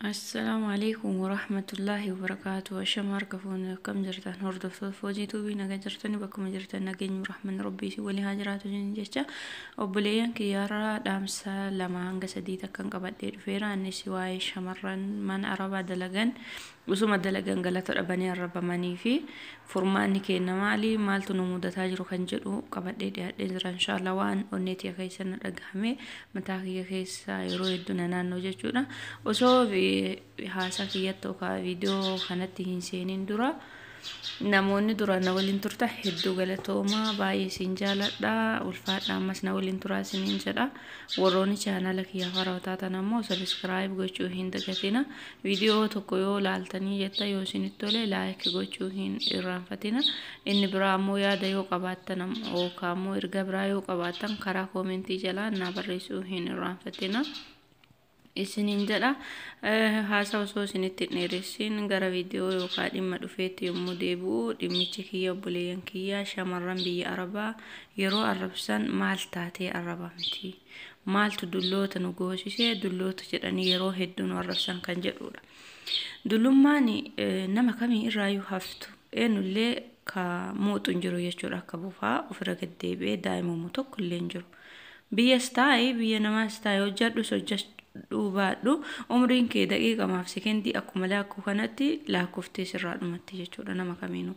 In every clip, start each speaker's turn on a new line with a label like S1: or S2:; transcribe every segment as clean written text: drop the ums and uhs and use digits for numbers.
S1: Assalaamu alaikum warahmatullaahi wabarakaatu. Ashama harka fuune, akkam jirtan hordoftoota Foozii Tuubii? Nagaa jirtanii? Bakkuma jirtan nageenyi rahmanni rabbii isin walii haa jiraatu jecha, obboleeyyan kiyyaarraa dhaamsa 2 hanga 3 takkan qabadhee dhufeera. Innis waa'ee shamarran mana arabaa dalagan usuma dalagan galata dhabanii arrabamanii fi furmaanni kenna maali, maaltu nu mudataa jiru kan jedhu qabadhee dhiyaadhee jira. Inshaallah waan onnee tiyya keessa na dhagahame, mataa kiyya keessa yeroo hedduu na naannoo jechuudha. Osoo haasaa kiyyatti yookaan viidiyoo kanatti hin seenin dura, namoonni duraan na waliin turtan hedduu galatoomaa, baay'ee isin jaaladha, ulfaadha, ammas na waliin turaa isiniin jedha. Warroonni chaanala kiyyaaf haarawaa taatan ammoo subscribe gochuu hin dagatina. Viidiyoo tokko yoo laaltanii jetta, yoo isinitti tole like gochuu hin irraanfatina. Inni biraa ammoo yaada yoo qabaattan yookaan ammoo erga biraa yoo qabaattan karaa koomentii jalaa naa barreessuu hin irraanfatina isiniin jedha. Haasaa osoo isinitti hin dheeressin gara viidiyoo yookaan dhimma dhufeetti yommuu deebi'u, dhimmichi kiyya, obboleeyyan kiyya, shamarran biyya arabaa yeroo arrabsan maal taatee arrabamti, maaltu dulloota nu goosisee dulloota jedhanii yeroo hedduu nu arrabsan kan jedhudha. Dullummaan nama kamii irraayyuu haftu, eenyullee ka muuxu hin jiru jechuudha. Akka bofaa ofirra gaddeebi'ee daa'imamu tokko illee hin jiru. Biyyas taa'e, biyya namaas taa'e, hojjedhus hojjedhuu baadhu, umriin kee daqiiqamaaf sekendii akkuma laakkuu kanatti laakkoftee sirraa dhumatti jechuudha nama kamiinuu.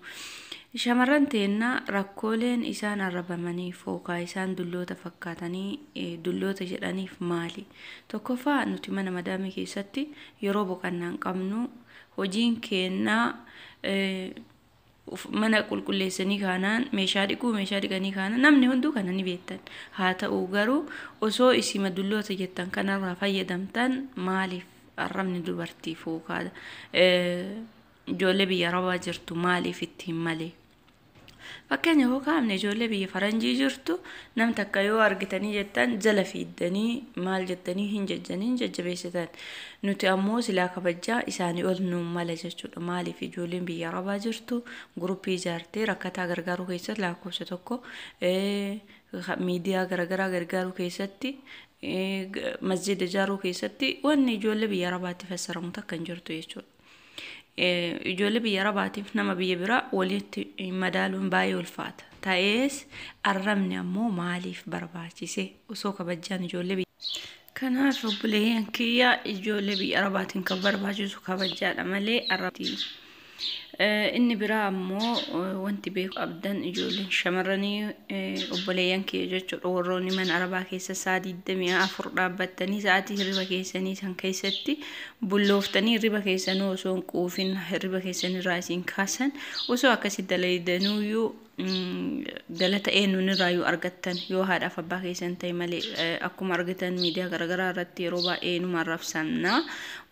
S1: Shamarran teennaa rakkooleen isaan arrabamaniif yookaan isaan dulloota fakkaatanii dulloota jedhaniif maali? Tokkoffaa, nuti mana madaamii keessatti yeroo boqonnaa hin qabnu. Hojiin keennaa mana qulqulleessanii kaanaan meeshaa dhiquu, meeshaa dhiqanii kaanaan namni hunduu kana ni beektan. Haa ta'u garuu osoo isima dulloota jettan kanarraa fayyadamtan, maaliif arrabni dubartiif yookaan ijoollee biyya arabaa jirtu maaliif itti hin malee? Fakkeenya yoo kaafne, ijoollee biyya faranjii jirtu nam takka yoo argitanii jettan jala fiiddanii maal jettanii hin jajjanii hin jajjabeessitan. Nuti ammoo silaa kabajaa isaanii ol nuun mala jechuudha. Maaliif? Ijoolleen biyya arabaa jirtu guruppii ijaartee rakkataa gargaaruu keessatti lakkoofsa 1, miidiyaa garaagaraa gargaaruu keessatti, masjida ijaaruu keessatti wanni ijoollee biyya arabaatti fassaramu takka hin jirtu jechuudha. Ijoollee biyya arabaatiif nama biyya biraa walitti madaaluun baay'ee ulfaata. Ta'ees arrabni ammoo maaliif barbaachise osoo kabajaan ijoollee biyya? Kanaaf obboleeyyan kiyya, ijoollee biyya arabaatiin kan barbaachisu kabajaadha malee arrabti. Inni biraa ammoo wanti beeku qabdan, ijoolleen shamarranii obboleeyyan kiyya jechuudha, warroonni mana arabaa keessa sa'a 24 dhaabbattanii sa'aatii hirriba keessanii san keessatti bullooftanii, hirriba keessanuu osoo hin quufin hirriba keessanirraa isin kaasan, osoo akkasitti dalaydanuuyyuu galata eenyuun irraayyuu argattan yoo haadhaaf abbaa keessan ta'e malee? Akkuma argitan miidiyaa garaagaraa irratti yeroo baay'ee numa arrabsamna.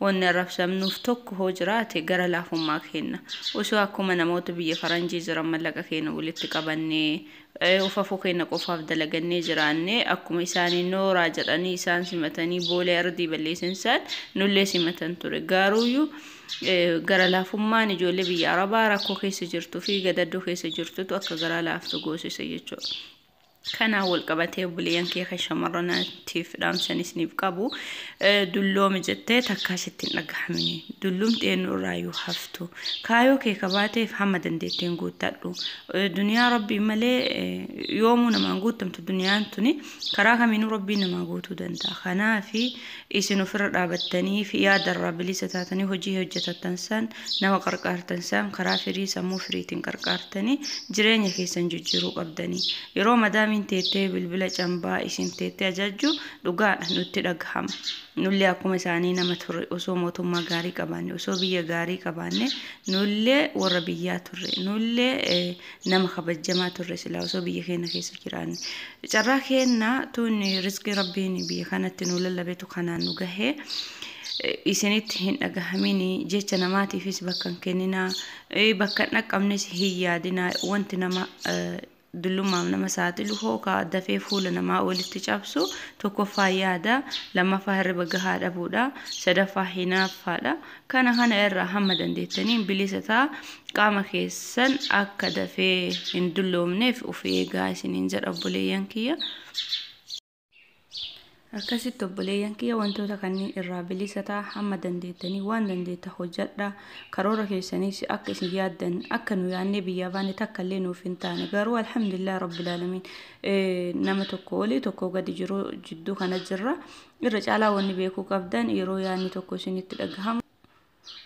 S1: Wanni arrabsamnuuf tokko hoo jiraate gara laafummaa kenna. Osoo akkuma namoota biyya faranjii jiran mallaqa keenya walitti qabannee ufafuu keenya qofaaf dalagannee jiraannee, akkuma isaanii nooraa jedhanii isaan simatanii boolee ardii balleessan isaan nullee simatan ture. Garuuyyuu gara laafummaan ijoollee biyya arabaa rakkoo keessa jirtuu fi gadaddoo keessa jirtutu akka gara laaftu goosisa jechuudha. Kanaan wal qabatee obboleeyyan kee kan shamarraniitiif dhaamsan isiniif qabu, dulloomi jettee takkaa sitti hin dhagahamini. Dullumti eenyu irraayyuu haftu. Kaayoo kee kabaateef hamma dandeetteen guuttadhu. Duniyaa rabbii malee yoomuu namaan guuttamtu. Duniyaan tuni karaa kamiinuu rabbiin namaa guutuu danda'a. Kanaafi isin ofirra dhaabattanii fi yaadarraa bilisa taatanii hojii hojjetattan san, nama qarqaartan san, karaa firii sammuu firiitiin qarqaartanii jireenya keessan jijjiiruu qabdanii. Yeroo madaamiin teettee bilbila cambaa isin teettee ajajju dhugaadha nutti dhagahama. Nullee akkuma isaanii nama turre. Osoo mootummaa gaarii qabaanne, osoo biyya gaarii qabaanne, nullee warra biyyaa turre, nullee nama kabajamaa turre silaa osoo biyya keenya keessa jiraanne. Carraa keenya tun rizqii rabbiin biyya kanatti nu lallabetu kanaan nu gahee. Isinitti hin dhagahamini, jecha namaatiifis bakka hin kenninaa, bakka hin dhaqqabnes hin yaadinaa. Wanti nama dullummaaf nama saaxilu hookaa dafee fuula namaa walitti cabsu, tokkoffaa yaada, lammaffaa hirriba gahaa dhabuudha, sadaffaa hinaaffaadha. Kana kana irraa hamma dandeettaniin bilisa ta'a. Qaama keessan akka dafee hin dulloomneef of eegaa isiniin jedha obboleeyyan kiyya. Akkasitti obboleeyyan kiyya wantoota kanneen irraa bilisa ta'a hamma dandeettanii waan dandeetta hojjedha. Karoora keessanis akka isin yaaddan akka nu yaadnee biyyaa baane takka illee nuuf hin taane garuu alhamdulillah rabbil aalamiin nama tokko olii tokko gadi jiru jidduu kana jirra. Irra caalaa wanni beekuu qabdan yeroo yaadni tokko isinitti dhagahamu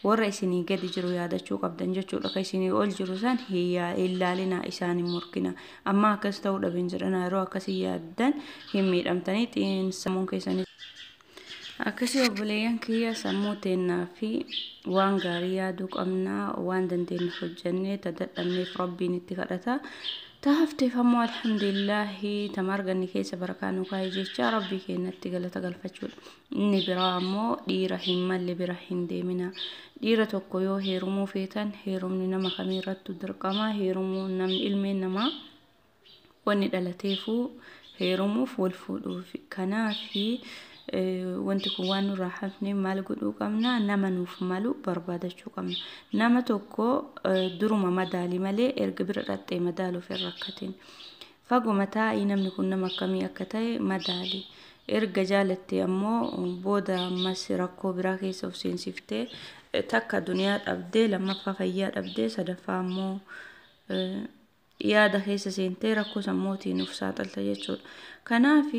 S1: warra isinii gadi jiru yaadachuu qabdan jechuudha. Ka isinii ol jiru san hin laalinaa isaan hin morkina. Amma akkas ta'uu dhabin jedhana yeroo akkasii yaaddan hin miidhamtanii xiinsammuun keessanii. Akkasii obboleeyyan kiyya sammuu teennaa fi waan gaarii yaaduu qabnaa waan dandeenye hojjennee tadadhabneef rabbiin itti kadhata. Taafteef ammoo alhamdulillaahi tama arganne keessa barakaa nu kaa'e jecha rabbii keenyatti galata galfachuudha. Inni biraa ammoo dhiira hin malle bira hin deemina. Dhiira tokko yoo heerumuu feetan heerumni nama kamiirrattu dirqama heerumuu namni ilmeen namaa wanni dhalateefuu heerumuuf wal fuudhuuf. Kanaafi wanti kun waan nurraa hafne maal godhuu qabna nama nuuf malu barbaadachuu qabna. Nama tokko duruma madaali malee erga bira dhaxxee madaaluuf hin rakkatin. Faguma taa'ii namni kun nama akkamii akka ta'e madaali. Erga jaalatte ammoo booda ammas rakkoo biraa keessa of seensiftee takka duniyaa dhabdee lammaffaa fayyaa dhabdee sadaffaa ammoo yaada keessa seentee rakkoo sammuutiin of saaxilta jechuudha. Kanaaf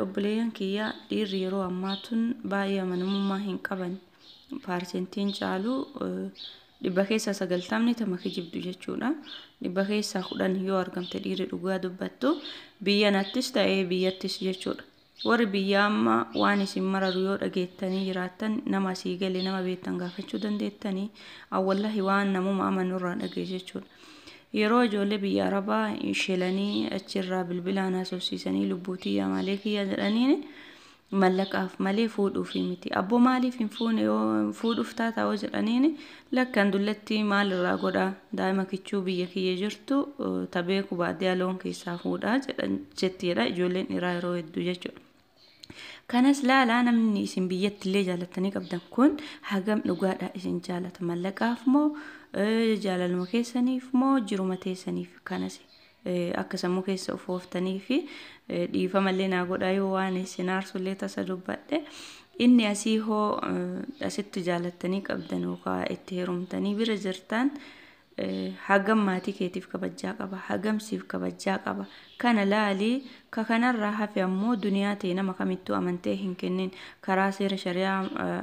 S1: obboleeyyan kiyya dhiirri yeroo ammaa tun baay'ee amanamummaa hin qaban. Paarsentiin caalu 90% tama kijibdu jechuudha. 10% yoo argamte dhiirri dhugaa dubbattu biyya nattis ta'ee biyyattis jechuudha. Warri biyya amma waan isin mararu yoo dhageettanii jiraattan nama asii galee nama beektan gaafachuu dandeettanii awwallahi waan namuma amanurraa dhagee jechuudha. Yeroo ijoollee biyya Arabaa shelanii achirraa bilbilaan haasofsiisanii lubbuutii malee kiyya jedhaniin mallaqaaf malee fuudhuufi miti. Abboo maaliif hin fuune yoo fuudhuuf taata yoo jedhaniin lakkan dullatti maalirraa godhaa daa'ima kichuu biyya kiyya jirtu tabeeku baadiyyaa loon keessaa fuudhaa jettiidha ijoolleen dhiiraa yeroo hedduu jechuudha. Kanas laalaa namni isin biyyatti illee jaalattanii qabdan kun hagam dhugaadha isin jaalata mallaqaaf moo jaalaluma keessaniif moo jiruma teessaniif kanas akka sammuu keessa of ooftanii fi dhiifamallee naa godhaa yoo waan isin aarsullee tasa dubbadhe inni asii hoo asitti jaalattanii qabdan yookaan itti heerumtanii bira jirtan hagam maatii keetiif kabajaa qaba hagam siif kabajaa qaba kana laalii ka kanarraa hafe ammoo duniyaa ta'e nama kamittuu amantee hin kennin karaa seera shari'aa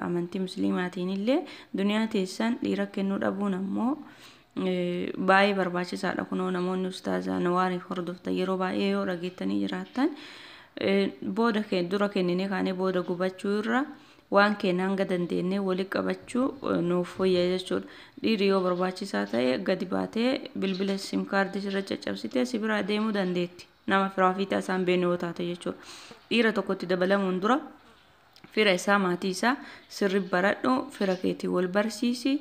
S1: amantii musliimaatiin illee duniyaa teessan dhiira kennuu dhabuun ammoo baay'ee barbaachisaadha. Kunoo namoonni ustaazaa Nawaariif hordoftan yeroo baay'ee yoo dhageettanii jiraattan booda dura kenninee kaanee booda gubachuu irra waan keenya hanga dandeenye walitti qabachuu nuuf fooyya'e jechuudha. Dhiirri yoo barbaachisaa ta'e gadi baatee bilbila sim kaardii sirra caccabsitee si biraa deemuu dandeetti. Nama firaa fi taasisaan beeknu yoo taate jechuudha. Dhiira tokkotti dabalamuun dura fira isaa maatii isaa sirri baradhu fira keetii wal barsiisi.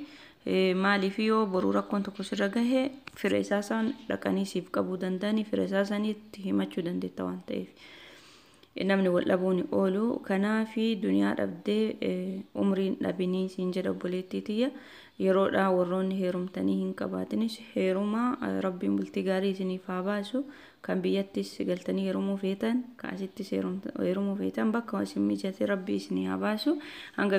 S1: Maaliif yoo boruu rakkoon tokko sirra gahe fira isaa san dhaqanii siif qabuu danda'anii fira isaa sanitti himachuu dandeetta waan ta'eef. Namni wal dhabuun oolu kanaafi duniyaa dhabdee umriin dhabinii siin jedha obboleettii tiyya yeroodhaa warroonni heerumtanii hin qabaatinis heeruma rabbiin bultii gaarii isiniif haa baasu kan biyyattis galtanii heerumuu feetan kan asittis heerumuu feetan bakka isin mijate rabbii isinii haa baasu hanga.